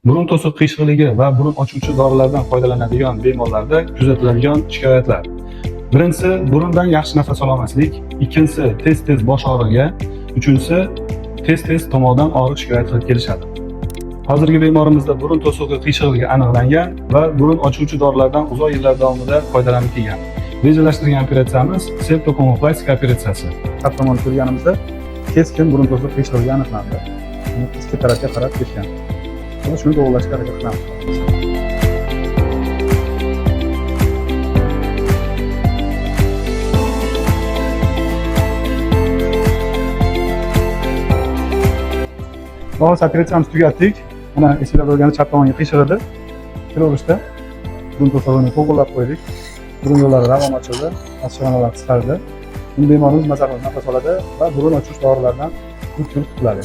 Burun to'siq qiyshiqligi va burun ochuvchi dorilardan foydalanadigan bemorlarda kuzatiladigan shikoyatlar. Birinchisi, burundan yaxshi nafas ololmaslik, ikkinchisi, tez-tez bosh og'rig'iga, uchinchisi, tez-tez tomoqdan og'riq shikoyat qilib kelishadi. Hozirgi bemorimizda burun to'sig'i qiyshiqligi aniqlangan va burun ochuvchi dorilardan uzoq yillar davomida foydalanib kelgan. Rejalashtirgan operatsiyamiz septokonoplastika operatsiyasi. Chap tomon ko'rganimizda keskin burun to'siq qiyshiqligi aniqlandi. Uni ichki tarafga qarab ketgan. Endi shuni to'g'rilashga harakat qilamiz. Hozir operatsiyamizni tugatdik. Mana esinglar bo'lgani chap tomonga qiyshiq edi. Kelaverishda burun to'sig'ini to'g'rilab qo'ydik. Burun yo'llari ravon ochildi, oshxonalar qisqardi. Endi bemorimiz maza qilib nafas oladi va burun ochish dorilaridan butkul qutuladi.